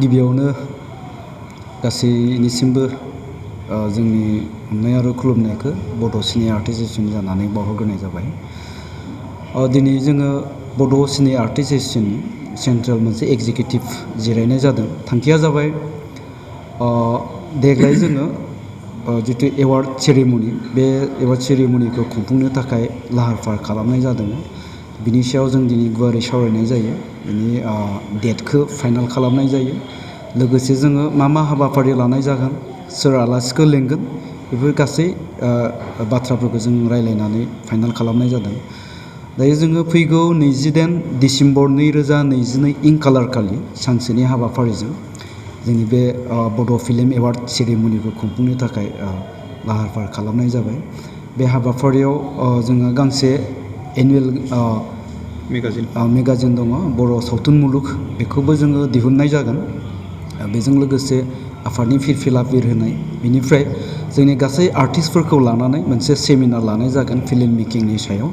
गिबियावनो गासैनिसिमबो जोंनि अननाय आरो खुलुमनायखौ बड' सिने आर्टिस्टेसन जानानै बावहरग्रोनाय जाबाय। दिनै जोङो बड' सिने आर्टिस्टेसननि सेन्ट्रेल मोनसे एग्जिकिउटिभ जिरायनाय जादों। थांखिया जाबाय देग्लाय जोङो जितु एवार्ड सेरेमनि बे एवार्ड सेरेमनिखौ खुंफुंनो थाखाय लाहार फाहार खालामनाय जादों। बिनि सायाव जों दिनै गुवारै सावरायनाय जायो। बिनि डेटखौ फाइनाल खालामनाय जायो। लोगोसे जोङो मा हाबाफारि लानाय जागोन, सोर आलासिखौ लेंगोन, बेफोर गासै बाथ्राफोरखौ जों रायज्लायनानै फाइनाल खालामनाय जादों। दायो जोङो फैगौ 20 डिसेम्बर 2022 इं खालार खालि सानसेनि हाबाफारिजों जोंनि बे बड' फिल्म एवार्ड सेरेमनिखौ खुंफुंनो थाखाय लाहार फाहार खालामनाय जाबाय। बे हाबाफारियाव जोङो गांसे एनुवेल मेगाजिन दङ, बर' सावथुन मुलुग, बेखौबो जोङो दिहुननाय जागोन। बेजों लोगोसे आफादनि फिरफिला बिरहोनाय, बेनिफ्राय जोंनि गासै आर्टिस्टफोरखौ लानानै मोनसे सेमिनार लानाय जागोन फिल्म मेकिंनि सायाव,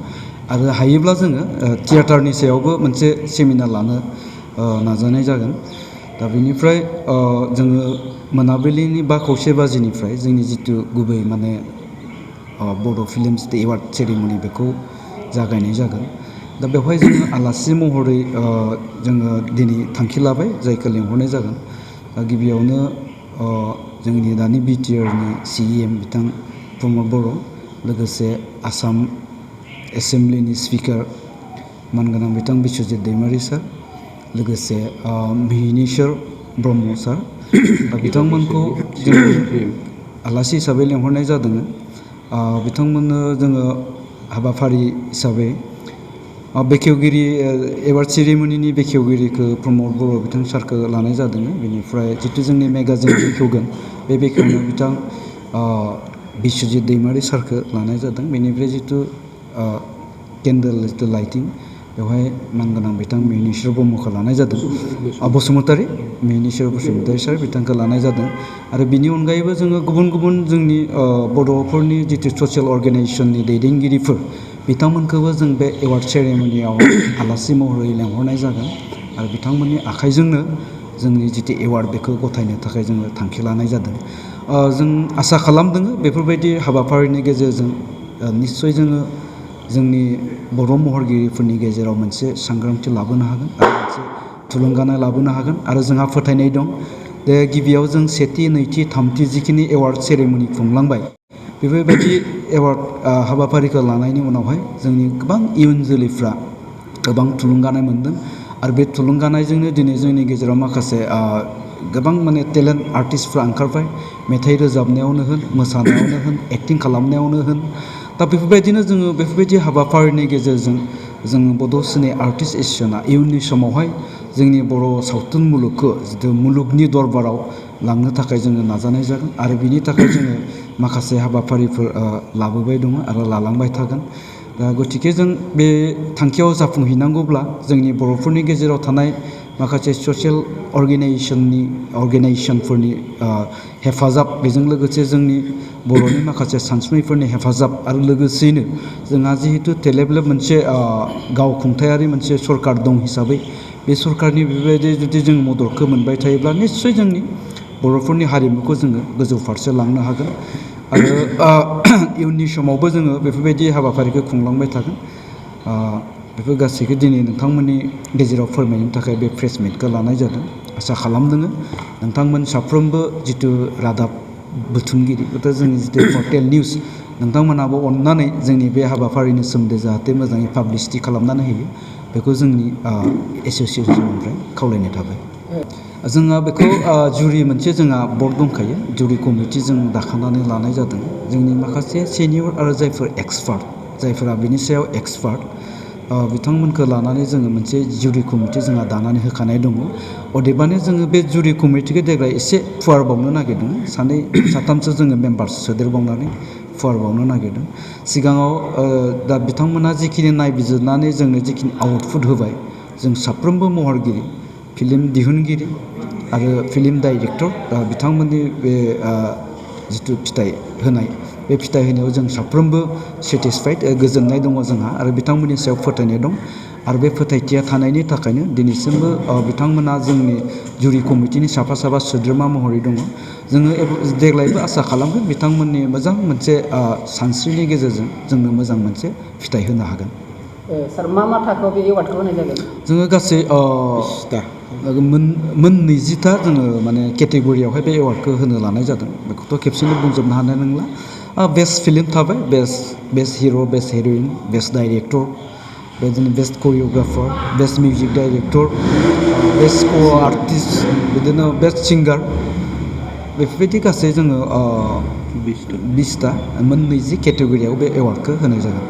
आरो हायोब्ला जोङो थियेटारनि सायावबो मोनसे सेमिनार लानो नाजानाय जागोन। दा बेनिफ्राय जोङो मोनाबिलिनि 5:30 बाजिनिफ्राय जोंनि जिथु गुबै बड' फिल्म एवार्ड सेरेमनि बेखौ जागायनाय जागोन। दा बेवहाय जोङो आलासि महरै जोङो दिनै थांखि लाबाय, जायखौ लेंहरनाय जागोन। गिबियावनो जोंनि दानि बिटिआरनि CEM बिथां प्रमद बर', लोगोसे आसाम एसेमब्लिनि स्पिकार मानगोनां बिथां बिस्वजित दैमारि सार, लोगोसे मिहिनीश्वर ब्रह्म सार, बिथांमोनखौ जोङो आलासि हिसाबै लेंहरनाय जादों। बिथांमोननो जोङो हाबाफारि हिसाबै बेखेवगिरि एवार्ड सेरेमनिनि बेखेवगिरिखौ प्रमद बर' बिथां सारखौ लानाय जादों। बेनिफ्राय जितु जोंनि मेगाजिन बेखेवगोन, बे बेखेवनायाव बिथां बिस्वजित दैमारि सारखौ लानाय जादों। बेनिफ्राय जितु केन्डेल जितु लाइटिं, बेवहाय मानगोनां बिथां मिहिनीश्वर ब्रह्मखौ लानाय जादों। मिहिनीश्वर बसुमतारी सार बिथांखौ लानाय जादों। आरो बिनि अनगायैबो जोङो गुबुन गुबुन जोंनि बड'फोरनि जितु ससियेल अर्गेनाइजेसननि दैदेनगिरिफोर, बिथांमोनखौबो जों बे एवार्ड सेरेमनियाव आलासि महरै लेंहरनाय जागोन। आरो बिथांमोननि आखाइजोंनो जोंनि जितु एवार्ड बेखौ गथायनो थाखाय जोङो थांखि लानाय जादों। जों आसा खालामदों बेफोरबायदि हाबाफारिनि गेजेरजों निस्सय जोङो जोंनि बर' महरगिरिफोरनि गेजेराव मोनसे सांग्रांथि लाबोनो हागोन आरो मोनसे थुलुंगानाय लाबोनो हागोन। आरो जोंहा फोथायनाय दं जे गिबियाव जों सेथि, नैथि, थामथि जिखिनि एवार्ड सेरेमनि खुंलांबाय, बेफोरबायदि एवार्ड हाबाफारिखौ लानायनि उनावहाय जोंनि गोबां इयुन जोलैफ्रा गोबां थुलुंगानाय मोनदों। आरो बे थुलुंगानायजोंनो दिनै जोंनि गेजेराव माखासे गोबां टेलेन्ट आर्टिस्टफ्रा ओंखारबाय। मेथाइ रोजाबनायावनो होन, मोसानायावनो होन, एक्टिं खालामनायावनो होन। दा बेफोरबायदिनो जोङो बेफोरबायदि हाबाफारिनि गेजेरजों जोङो बड' सिने आर्टिस्ट एस'सियेसना इयुननि समावहाय जोंनि बर' सावथुन मुलुगखौ जितु मुलुगनि दरबाराव लांनो थाखाय जोङो नाजानाय जागोन। आरो बिनि थाखाय जोङो माखासे हाबाफारिफोर लाबोबाय दङ आरो लालांबाय थागोन। दा गतिके जों बे थांखियाव जाफुंहैनांगौब्ला जोंनि बर'फोरनि गेजेराव थानाय माखासे ससियेल अर्गेनाइजेसनफोरनि हेफाजाब, बेजों लोगोसे जोंनि बर'नि माखासे सानसुमैफोरनि हेफाजाब, आरो लोगोसेयैनो जोंहा जिहेतु थेलेबलेब मोनसे गावखुंथायारि मोनसे सरकार दं हिसाबै, बे सरकारनि बेबायदि जुदि जों मददखौ मोनबाय थायोब्ला निस्सय जोंनि बर'फोरनि हारिमुखौ जोङो गोजौ फारसे लांनो हागोन। आरो इयुननि समावबो जोङो बेफोरबायदि हाबाफारिखौ खुंलांबाय थागोन। बेफोर गासैखौ दिनै नोंथांमोननि गेजेराव फोरमायनो थाखाय बे प्रेस मिटखौ लानाय जादों। आसा खालामदों नोंथांमोन साफ्रोमबो जितु रादाब बुथुमगिरि, जोंनि जितु पर्टेल निउस, नोंथांमोनाबो अननानै जोंनि बे हाबाफारिनि सोमोन्दै जाहाथे मोजाङै पाब्लिसिटि खालामनानै होयो, बेखौ जोंनि एस'सियेसननिफ्राय खावलायनाय थाबाय। जोंहा बेखौ जुरि मोनसे जोंहा बर्ड दंखायो, जुरि कमिटि जों दाखानानै लानाय जादों। जोंनि माखासे सिनियर आरो जायफोर एक्सपार्ट, जायफोरा बिनि सायाव एक्सपार्ट, बिथांमोनखौ लानानै जोङो मोनसे जुरि कमिटि जोंहा दानानै होखानाय दङ। अदेबानि जोङो बे जुरि कमिटिखौ देग्लाय एसे फुवारबावनो नागिरदों। 2-3सो जोङो मेम्बार्स सोदेरबावनानै फुवारबावनो नागिरदों। सिगाङाव दा बिथांमोनहा जिखिनि नायबिजिरनानै जोंनो जिखिनि आउटपुट होबाय, जों साफ्रोमबो महरगिरि, फिल्म दिहुनगिरि आरो फिल्म डाइरेक्टर, बिथांमोननि बे जिथु फिथाइ होनाय, बे फिथाइ होनायाव जों साफ्रोमबो सेटिसफाइड, गोजोननाय दङ जोंहा, आरो बिथांमोननि सायाव फोथायनाय दं। आरो बे फोथायथिया थानायनि थाखायनो दिनैसिमबो बिथांमोना जोंनि जुरि कमिटिनि साफा साफा सोद्रोमा महरै दङ जोङो देग्लायबो आसा खालामगोन बिथांमोननि मोजां मोनसे सानस्रिनि गेजेरजों जोंनो मोजां मोनसे फिथाइ होनो हागोन सार मा थाखोआव बे एवार्डखौ होनाय जागोन जोङो गासै मोन 20टा जोङो माने केटेगरियावहाय बे एवार्डखौ होनो लानाय जादों बेखौथ' खेबसेनो बुंजोबनो हानाय नंला बेस्ट फिल्म थाबाय बेस्ट हिर' बेस्ट हिर'इन बेस्ट डाइरेक्टर बिदिनो best choreographer best music director best क' आर्टिस्ट बिदिनो बेस्ट सिंगार बेफोरबायदि गासै जोङो 20टा मोन 20 केटेगरियाव बे एवार्डखौ होनाय जागोन